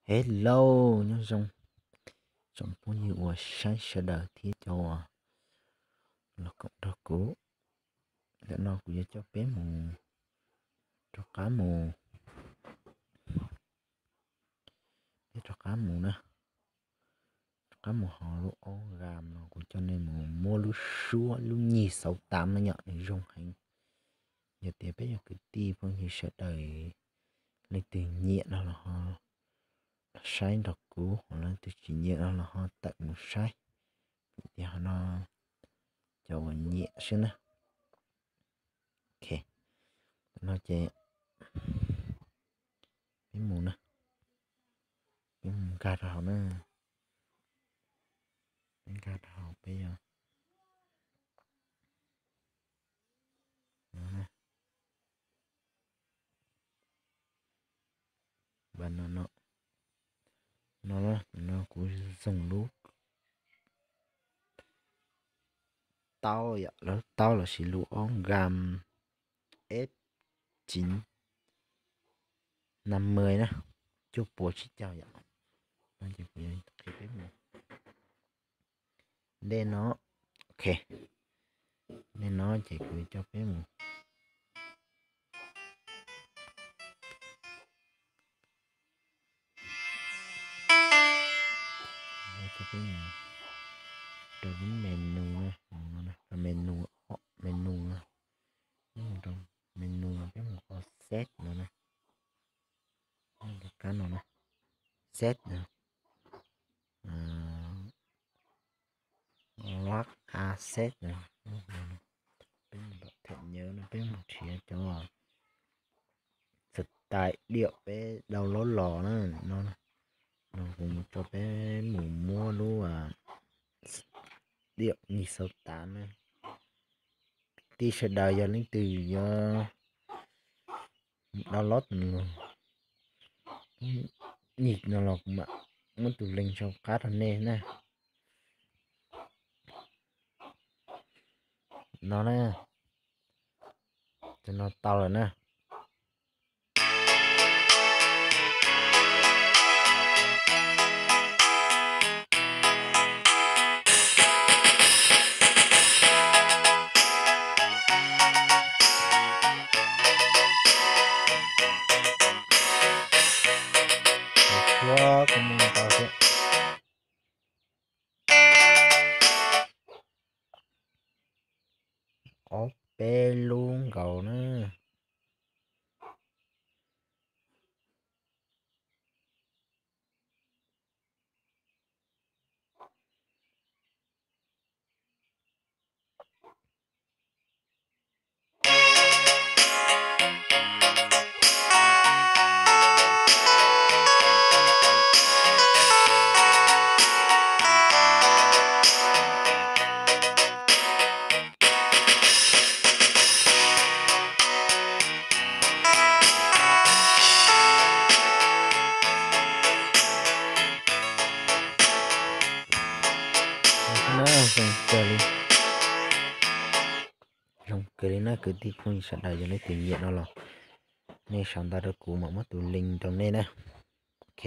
Hello, nyob zoo tsoom phooj ywg uas saib sawv daws thiab cov uas los koom nrog kuv. Ntawm no kuv yuav coj peb mus rov qab mus, peb rov qab mus na, rov qab mus hauv lub ob gas no kuv coj nej mus muab lub suab lub nyig xauv tav no yom, nws zoo heev. Yog tias peb yog kwv tij phooj ywg sawv daws leej twg nyiam no los ho saib nrog kuv, ho leej twg tsis nyiam no los ho tawm mus saib. Vim tias ho no cov uas nyiam xwb na. Ok, no ces peb mus na, peb mus nkag rau hauv na, peb nkag rau hauv peb yog no, no, no, no kuv zoo lub taub yom, lub taub lossis lub ob gas F chín năm mươi na, cuaj puas tsib caug yom. No ces kuv yuav qhia peb mus ntej no, ok, ntej no ces kuv coj peb mus rau lub menu, rau menu, menu, menu peb mus qhov set no na, kab no na, set no, lab a set no, peb mus them nhớ no, peb mus nrhiav cov xav tais diam peb download los na no, no kuv mus tso peb mus muab lub diam nyig xauv tav na. Tij sawv daws yog leej twg yuav download nyig no los kuv mam muab tus link sau qab rau nej na. No na, tam no tau lawm na. Tshuab kuv mus tau thiab. Ob peb lub nkaus na. Zoo kawg li, zoo kawg li na kwv tij phooj ywg sawv daws, yog leej twg nyiam no los nej sau ntawv rau kuv mam muab tus link rau nej na. Ok.